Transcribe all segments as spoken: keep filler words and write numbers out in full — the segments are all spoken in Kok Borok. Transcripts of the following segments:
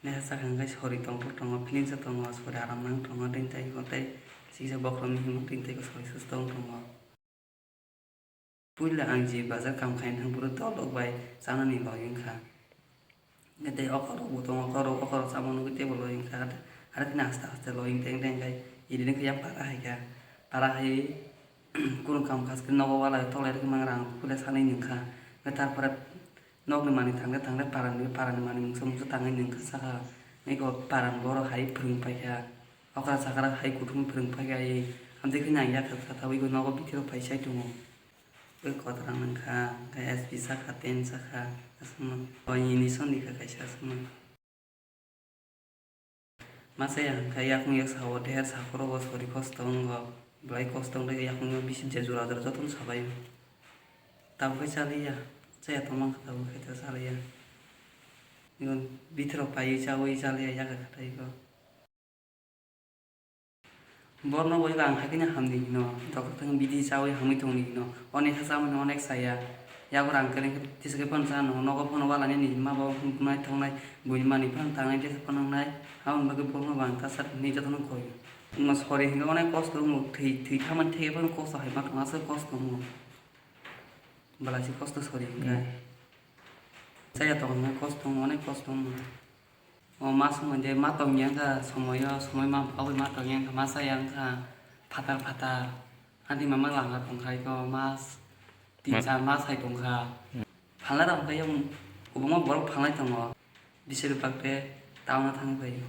Neha sakha hwnkhe sori tongthok tongo, feelings o tongo, sori aram nang tongo, tei tei ko tei sikisa bokhorokni himwi tei tei ko sori susto wng tongo. Puila ang ji bazar kam khaina thang phuru dol rok bai chanani loi wngkha. Hwnkhe tei okho rok bo tongo, okho rok, okho rok chamung nugwi teibo loi wngkha. Aro kheno aste aste loi wng teng teng khai iri wngkha yang para hai kha. Para hai kunu kam khas khe nogo walai toklai rwkhe mang rang puila sanwi nungkha. Hwnkhe tarpore nokni manwi thangkhe thangkhe parani, parani manwi mungsa mungsa tangwi nungkha sakha. Eko parani borok hai phwrwng paikha. Okra chakra hai kuthum phwrwng paikha ai. Amtwi kheno ang yakha kha tabwi nogo bithi rok phai sai tongo. Tei kotorang wngkha, hwnkhe S P sakha, ten sakha, aswkno. Oini soni kha kaisa aswkno. Masa ya hwnkhe yakung yak sao, deher sakhoro bo sori kosto wngo. Belai kosto wngkhe yakung yak bisi je jora jora jotono sabaio. Tabukhe chaliya, chaya tongma khe tabukhe ta chaliya. Igun bithorok paiwi chaui chaliya, yakha khatai kho. Borno bo ang haikhe hamdi hino, doctor thang bidi chaui hamwi tongdi hino. Onek ha chamani onek saya. Yago rang kwrwng khe tisake phano chano, nogo phano walani ni ma bo nai thongnai, buini mani phano tangnai tesa phano nai. Aboni bagwi borno bo ang ta sak ni jotono koi. Mo sori hinga onek kosto mo thwi thwi thamani theke phano kosto hai ma tong aswk kosto mo. Belai se kosto sori hinga. Hmm. Chaya tongna kosto mo, onek kosto mo. O mas wngmani je ma tongya wngkha somoyo, somoi ma bwkha bai ma tongya wngkha, ma chaya wngkha phatar phatar. Ani mama langa tongkha iko mas tin char mas hai tongkha. Phalna rok hwnkhe yang kwbangma borok phalnai tongo. Bisi rok bakte town o thangwi phaio.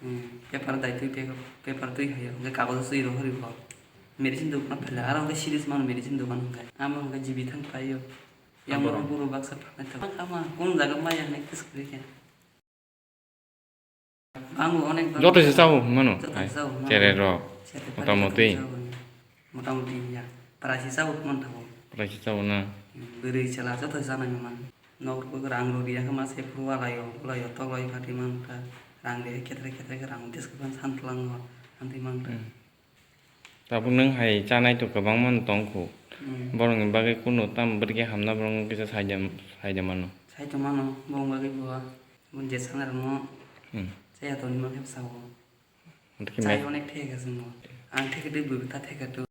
Hmm, paper dai twi paper twi phaio, hwnkhe kagojo twi rohorwi bo. Medicine dokan phaila, aro hwnkhe series mano medicine dokan hwnkhe. Amo hwnkhe G B thang phaio. Yang borok buru baksa phalnai tongo. Ama kunu jaga maya hwnwi kwswk khe. Ang bo onek bang. Joto se chao mano. Joto se chao mano. Chererok. Motamoti. Motamoti ya. Praisi chao man thago. Praisi chao na. Bwrwi chwla joto se chanai man. Nok rok rang rok riya khe ma se phuru alaio, bulaio, toklaio kati man kha. Rang riya khetre khetre khe rang desk ban san tlango. Anti man kha. Hmm. Tabuk nwng hai chanai to kwbangma no tong kho. Hmm. Borokni bagwi kunu tam bwrwi khe hamna borok no kisa saida, saida mano. Sai tong mano, borok bagwi bo, bo je sana rwngno. Hmm. Chaya tongni ma khe sao. Hwnkhe chai me- onek theka chwngno. Ang theka twi bwrwi ta theka twi.